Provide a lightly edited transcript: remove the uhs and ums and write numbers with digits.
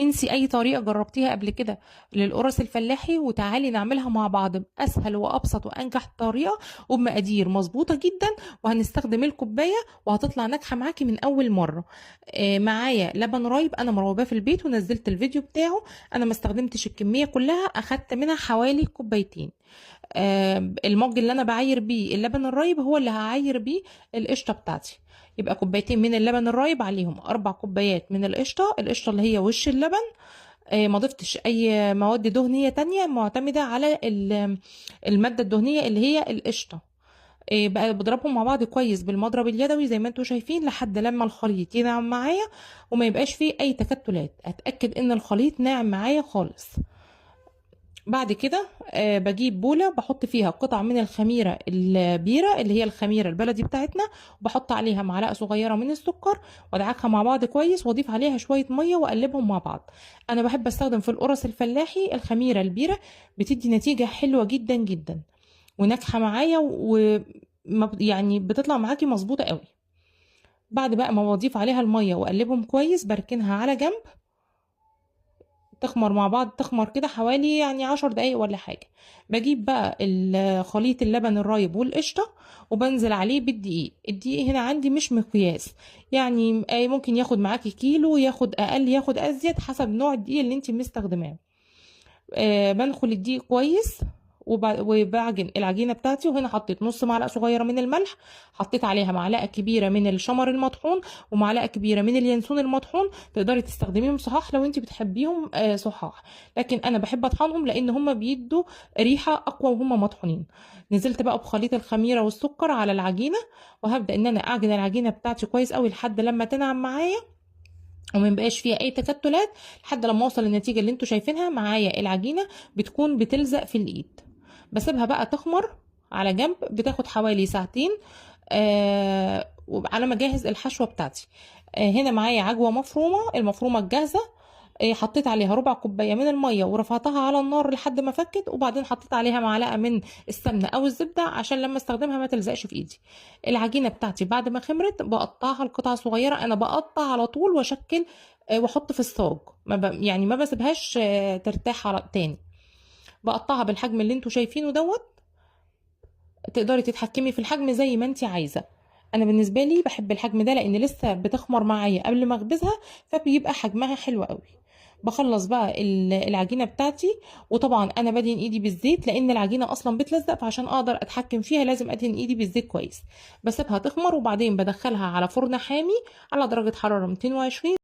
انسي اي طريقة جربتيها قبل كده للقرص الفلاحي، وتعالي نعملها مع بعض باسهل وابسط وانجح طريقة وبمقادير مظبوطة جدا، وهنستخدم الكوباية وهتطلع ناجحة معاكي من اول مرة. معايا لبن رايب انا مروباه في البيت ونزلت الفيديو بتاعه. انا ما استخدمتش الكمية كلها، اخدت منها حوالي كوبايتين. المج اللي انا بعاير بيه اللبن الرايب هو اللي هعاير بيه القشطه بتاعتي. يبقى كوبايتين من اللبن الرايب عليهم 4 كوبايات من القشطه، القشطه اللي هي وش اللبن. ما ضفتش اي مواد دهنية تانية، معتمدة على المادة الدهنية اللي هي القشطه. بقى بضربهم مع بعض كويس بالمضرب اليدوي زي ما انتم شايفين لحد لما الخليط ينعم معايا وما يبقاش فيه اي تكتلات. اتاكد ان الخليط ناعم معايا خالص. بعد كده بجيب بولة بحط فيها قطع من الخميرة البيرة اللي هي الخميرة البلدي بتاعتنا، وبحط عليها معلقة صغيرة من السكر وادعكها مع بعض كويس، واضيف عليها شوية مية واقلبهم مع بعض. انا بحب استخدم في القرص الفلاحي الخميرة البيرة، بتدي نتيجة حلوة جدا جدا وناجحة معايا، يعني بتطلع معاكي مظبوطة قوي. بعد بقى ما بضيف عليها المية واقلبهم كويس بركنها على جنب تخمر مع بعض، تخمر كده حوالي 10 دقايق ولا حاجة. بجيب بقى خليط اللبن الرايب والقشطة وبنزل عليه بالدقيق. الدقيق هنا عندي مش مقياس، ممكن ياخد معاكي كيلو، ياخد اقل، ياخد ازيد، حسب نوع الدقيق اللي انت مستخدماه. بنخل الدقيق كويس وبعجن العجينة بتاعتي. وهنا حطيت نص معلقة صغيرة من الملح، حطيت عليها معلقة كبيرة من الشمر المطحون ومعلقة كبيرة من اليانسون المطحون. تقدري تستخدميهم صحاح لو انت بتحبيهم، صحاح، لكن انا بحب اطحنهم لان هم بيدوا ريحة اقوى وهم مطحونين. نزلت بقى بخليط الخميرة والسكر على العجينة، وهبدأ ان انا اعجن العجينة بتاعتي كويس قوي لحد لما تنعم معايا وما يبقاش فيها اي تكتلات، لحد لما اوصل للنتيجة اللي انتوا شايفينها معايا. العجينة بتكون بتلزق في الايد. بسيبها بقى تخمر على جنب، بتاخد حوالي ساعتين، على ما اجهز الحشوه بتاعتي. هنا معايا عجوه مفرومه، المفرومه الجاهزة. حطيت عليها ربع كوباية من المية ورفعتها على النار لحد ما فكت، وبعدين حطيت عليها معلقه من السمنة او الزبدة عشان لما استخدمها ما تلزقش في ايدي. العجينة بتاعتي بعد ما خمرت بقطعها لقطع صغيرة، انا بقطع على طول واشكل، واحط في الصاج، ما بسيبهاش، ترتاح على تاني. بقطعها بالحجم اللي انتوا شايفينه دوت، تقدري تتحكمي في الحجم زي ما انت عايزه. انا بالنسبة لي بحب الحجم ده لان لسه بتخمر معايا قبل ما اخبزها، فبيبقى حجمها حلو قوي. بخلص بقى العجينة بتاعتي، وطبعا انا بدهن ايدي بالزيت لان العجينة اصلا بتلزق، فعشان اقدر اتحكم فيها لازم ادهن ايدي بالزيت كويس. بسيبها تخمر وبعدين بدخلها على فرن حامي على درجه حرارة 220.